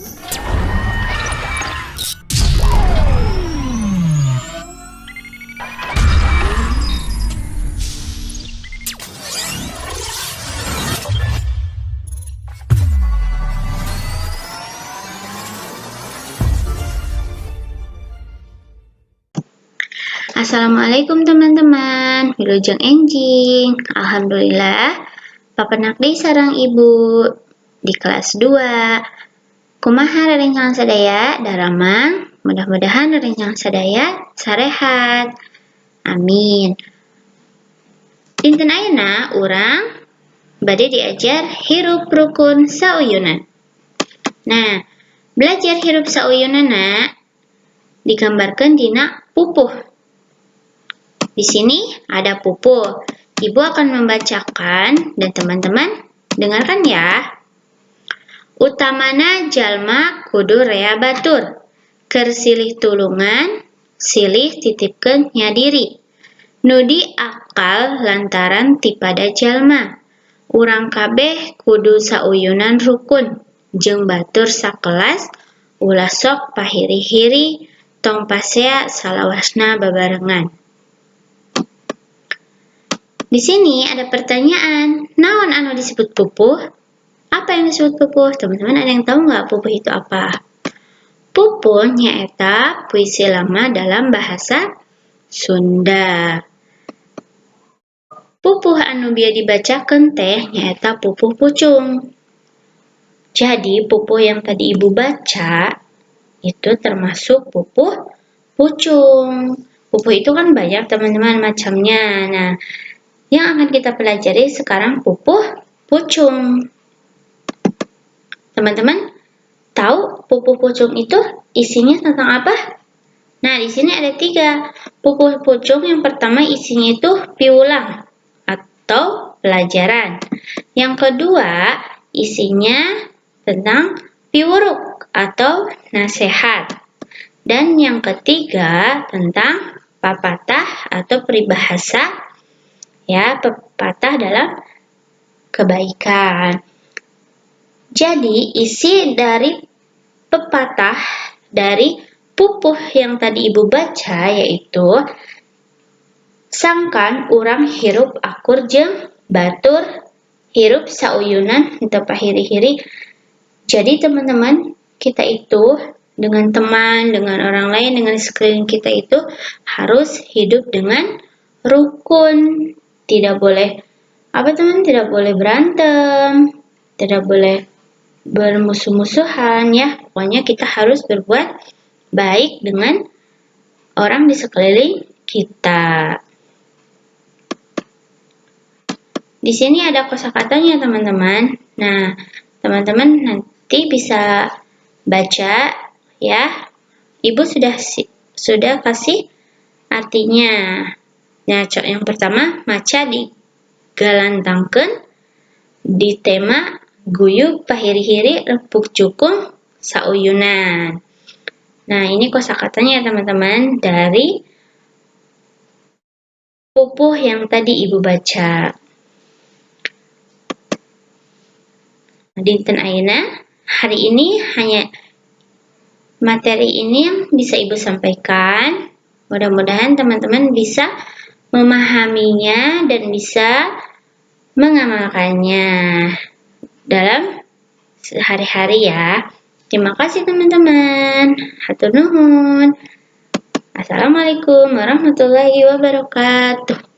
Assalamualaikum teman-teman, wilujeng enjing. Alhamdulillah, papendak deui sareng Ibu di kelas 2. Kumaha rerencangan sadaya daramang? Mudah-mudahan rerencangan sadaya sarehat. Amin. Dinten ayeuna urang bade diajar hirup rukun sauyunan. Nah, belajar hirup sauyunanna digambarkeun dina pupuh. Di sini ada pupuh. Ibu akan membacakan dan teman-teman dengarkan ya. Utamana jalma kudu rea batur. Keur silih tulungan, silih titipkeun nya diri. Nu diakal lantaran tipada jalma. Urang kabeh kudu sauyunan rukun jeung batur sakelas, ulah sok pahiri-hiri, tong pasea salawasna babarengan. Di sini ada pertanyaan, naon anu disebut pupuh? Apa yang disebut pupuh? Teman-teman ada yang tahu nggak pupuh itu apa? Pupuh nyaeta puisi lama dalam bahasa Sunda. Pupuh anu bieu dibacakeun teh nyaeta pupuh pucung. Jadi pupuh yang tadi Ibu baca itu termasuk pupuh pucung. Pupuh itu kan banyak teman-teman macamnya. Nah, yang akan kita pelajari sekarang pupuh pucung. Teman-teman, tahu pupuh pucung itu isinya tentang apa? Nah, di sini ada 3. Pupuh pucung yang pertama isinya itu piwulang atau pelajaran. Yang kedua, isinya tentang piwuruk atau nasihat. Dan yang ketiga, tentang papatah atau peribahasa, ya, pepatah dalam kebaikan. Jadi, isi dari pepatah dari pupuh yang tadi Ibu baca yaitu sangkan urang hirup akur jeung batur, hirup sauyunan henteu pahiri-hiri. Jadi teman-teman, kita itu dengan teman, dengan orang lain, dengan sekeliling kita itu harus hidup dengan rukun. Tidak boleh apa teman? Tidak boleh berantem, tidak boleh bermusuh-musuhan ya. Pokoknya kita harus berbuat baik dengan orang di sekeliling kita. Di sini ada kosakatanya teman-teman. Nah, teman-teman nanti bisa baca ya. Ibu sudah kasih artinya. Nah, yang pertama, maca digalantangkeun di tema guyub pahiri-hiri rempuk jukung sauyunan. Nah, ini kosakatanya teman-teman dari pupuh yang tadi Ibu baca. Dinten ayeuna, hari ini hanya materi ini yang bisa Ibu sampaikan. Mudah-mudahan teman-teman bisa memahaminya dan bisa mengamalkannya dalam sehari-hari ya. Terima kasih teman-teman. Hatur nuhun. Assalamualaikum warahmatullahi wabarakatuh.